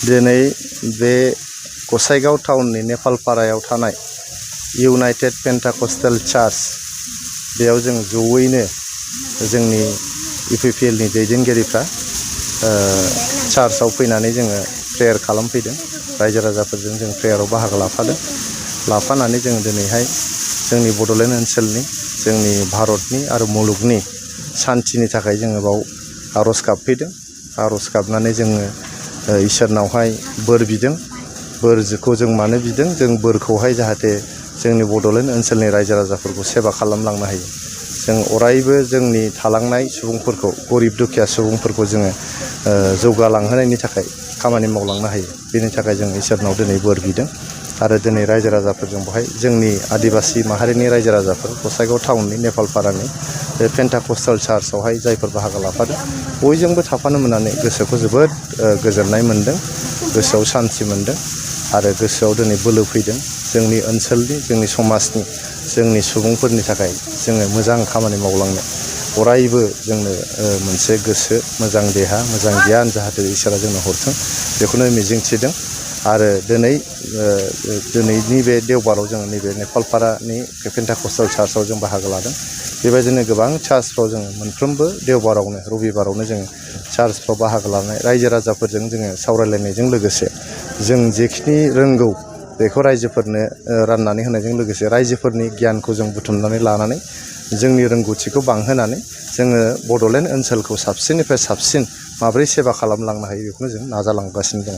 दिनै बे गसाइगाव टाउननि नेपालपारायाव थानाय इउनाइटेड पेन्टाकस्टेल चार्च बेयाव जों जयैनो जोंनि इपिपिएल नि दैदेनगिरिफ्रा चार्चआव फैनानै जोङो प्रेयार खालामफैदों। रायजो राजाफोरजों जों प्रेयाराव बाहागो लाफानानै जों दिनैहाय जोंनि बड'लेण्ड ओनसोलनि जोंनि भारतनि आरो मुलुगनि सान्थिनि थाखाय जोङो बाव आर'ज गाबफैदों। आर'ज गाबनानै जोङो इसोरनावहाय बोर बिदों। बोरखौ जों मानो बिदों? जों बोरखौहाय जाहाथे जोंनि बड'लेण्ड ओनसोलनि रायजो राजाफोरखौ सेबा खालामलांनो हायो। जों अरायबो जोंनि थालांनाय सुबुंफोरखौ गरिब दुखिया सुबुंफोरखौ जोङो जौगालांहोनायनि थाखाय खामानि मावलांनो हायो। बेनि थाखाय जों इसोरनाव दिनै बोर बिदों आरो दिनै रायजो राजाफोरजों बेवहाय जोंनि आदिबासि माहारिनि रायजो राजाफोर गसाइगाव टाउननि नेपालपारानि बे पेन्टाकस्टेल चार्चआवहाय जायफोर बाहागो लाफादों बयजोंबो थाफानो मोननानै गोसोखौ जोबोद गोजोननाय मोनदों, गोसोआव सान्थि मोनदों आरो गोसोआव दिनै बोलो फैदों। जोंनि ओनसोलनि, जोंनि समाजनि, जोंनि सुबुंफोरनि थाखाय जोङो मोजां खामानि मावलांनो अरायबो जोंनो मोनसे गोसो, मोजां देहा, मोजां गियान जाहाथे इसोरा जोंनो हरथों बेखौनो मिजिंथिदों। आरो दिनैनि बे देवबाराव जोङो नैबे नेपालपारानि पेन्टाकस्टेल चार्चआव जों बाहागो लादों। बेबायदिनो गोबां चार्चफ्राव जोङो मोनफ्रोमबो देवबारावनो रबिबारावनो जोङो चार्चफ्राव बाहागो लानाय रायजो राजाफोरजों जोङो सावरायलायनायजों लोगोसे जों जेखिनि रोंगौ बेखौ रायजोफोरनो राननानै होनायजों लोगोसे रायजोफोरनि गियानखौ जों बुथुमनानै लानानै जोंनि रोंगौथिखौ बांहोनानै जोङो बड'लेण्ड ओनसोलखौ साबसिननिफ्राय साबसिन माब्रै सेबा खालामलांनो हायो बेखौनो जों नाजालांगासिनो दङ।